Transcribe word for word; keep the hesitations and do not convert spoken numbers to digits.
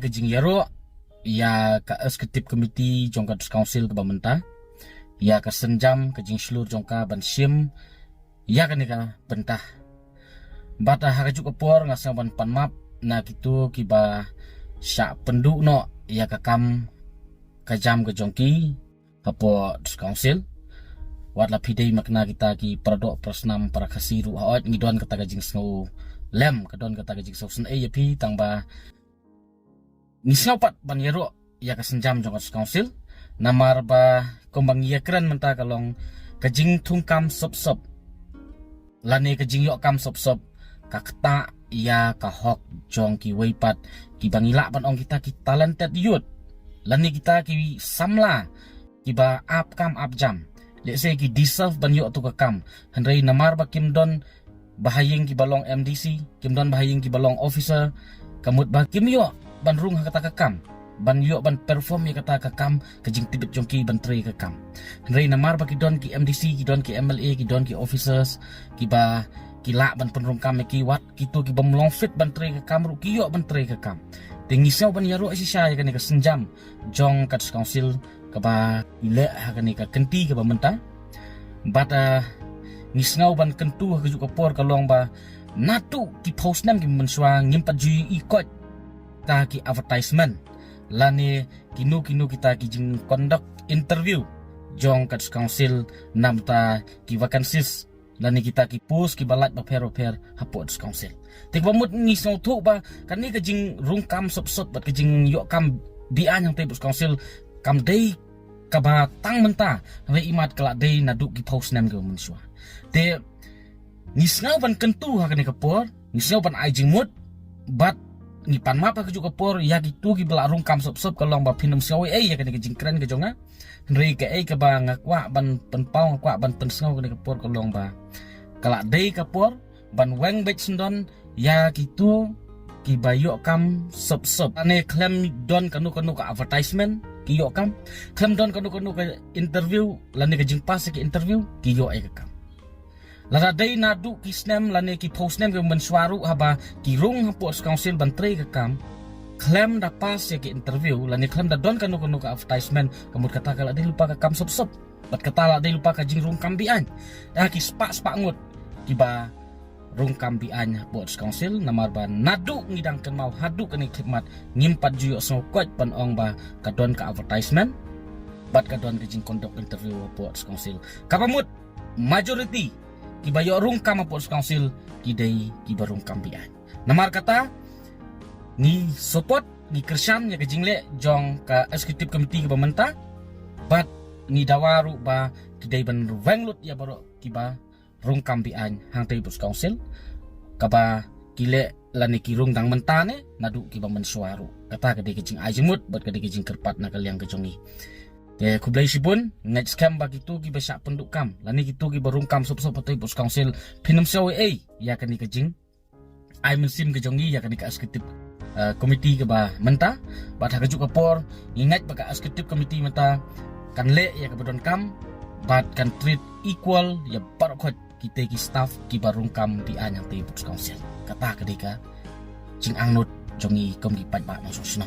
ka jingïaroh ïa ka executive committee jong ka District Council kaba mynta, ïa ka sienjam ka jingshlur jong ka ban shim ïa kane ka bynta. Bad ha kajuh ka por nga sngew ban pan map na kito kiba shah pynduh noh ïa ka kam ka jam ka jong ki hapoh District Council. Wat la phi dei makna kita ki paradoh parasnam para Khasi ruh, hooid ngi don kata ka jingsngew lem, ka don kata ka jingsngew sngewsih ïa phi, tang ba ngi sngew pat ban ïaroh ïa ka sienjam jong ka District Council. Namar ba kumba ngi ïakren mynta ka long ka jingthung kam sop sop lane ka jingïoh kam sop sop ka ktah ïa ka hok jong kiwei pat kiba ngi lah ban ong kita ki talented youth lane kita ki samla kiba ap kam ap jam. Let's say ki deserve ban ïoh tu ka kam, hynrei namar ba kim don ba ha ïing kiba long M D C, kim don ba ha ïing kiba long officer, ka mut ba kim ïoh ban rung ha kata ka kam, ban ïoh ban perform ïa kata ka kam, ka jingtbit jong ki ban trei ka kam. Hynrei namar ba ki don ki M D C, ki don ki M L A, ki don ki officers kiba ki lah ban pynrung kam ïa ki, wat kito kibym long fit ban trei ka kam ruh ki ïoh ban trei ka kam. Te ngi sngew ban ïaroh shisha ïa kane ka sienjam jong ka District Council kaba i leh ha kane ka kynti kaba mynta. Bad ngi sngew ban kyntu ha kajuh ka por ka long ba naduh ki phew snem ki mynshuwa ngim pat ju i koit ta ki advertisement lane kino kino kita ki jingconduct interview jong ka District Council namar ta ki vacancies lane kita ki post kiba lait bapher bapher hapoh District Council. Te kaba mut ngi sngewthuh ba kane ka jingrung kam sop sop bad ka jingïoh kam biang hangtei hapoh District Council kam dei kaba tang mynta, hynrei imat ka la dei naduh ki phew snem kiba mynshuwa. Te ngi sngew ban kyntu ha kane ka por, ngi sngew ban ai jingmut bad ngi pan map ha kajuh ka por ïa kito kiba la rung kam sop sop ka long ba phin ym sngew ei ei ïa kane ka jingkren ka jong nga. Hynrei kaei kaba nga kwah ban pynpaw, nga kwah ban pynsngew kane ka por ka long ba ka la dei ka por ban weng beit syndon ïa kito kiba ïoh kam sop sop. Lane khlem don kano kano ka advertisement ki ïoh kam, khlem don kano kano ka interview lane ka jingpass ïa ka interview ki ïoh ïa ka kam. Lada dei naduh ki snem lane ki phew snem kiba mynshuwa ruh haba ki rung hapoh District Council ban trei ka kam, khlem da pass ïa ki interview lane khlem da don kano kano ka advertisement, ka mut kata ka la dei lypa ka kam sop sop bad kata la dei lypa ka jingrung kam biang. Da ki spah spah ngut kiba rung kam biang hapoh District Council, namar ba naduh ngi dang kynmaw haduh kane ka khyllipmat ngim pat ju ïohsngew koit ban ong ba ka don ka advertisement bad ka don ka jingconduct interview hapoh District Council. Kaba mut majority kiba ïoh rung kam hapoh District Council ki dei kiba rung kam biang. Namar kata ngi support, ngi kyrshan ïa ka jingleh jong ka executive committee kaba mynta bad ngi dawa ruh ba ki dei ban weng lut ïa baroh kiba rung kam biang hangtei hapoh District Council, kaba ki leh lane ki rung dang mynta ne naduh kiba mynshuwa ruh. Kata ka dei ka jingai jingmut bad ka dei ka jingkyrpad na ka liang ka jong ngi. Te khublei shibun, ngeit skhem ba kito kiba shah pynduh kam lane kito kiba rung kam sop sop hangtei hapoh District Council phin ym sngew ei ei ïa kane ka jing ai mynsiem ka jong ngi ïa kane ka executive, eh, committee kaba mynta. Bad ha kajuh ka por ngi ngeit ba ka executive committee mynta kan leh ïa kaba donkam bad kan treat equal ïa baroh khoit kita ki staff kiba rung kam biang hangtei hapoh District Council. Kata ka dei ka jingangnud jong ngi kum ki paidbah nongshong shnong.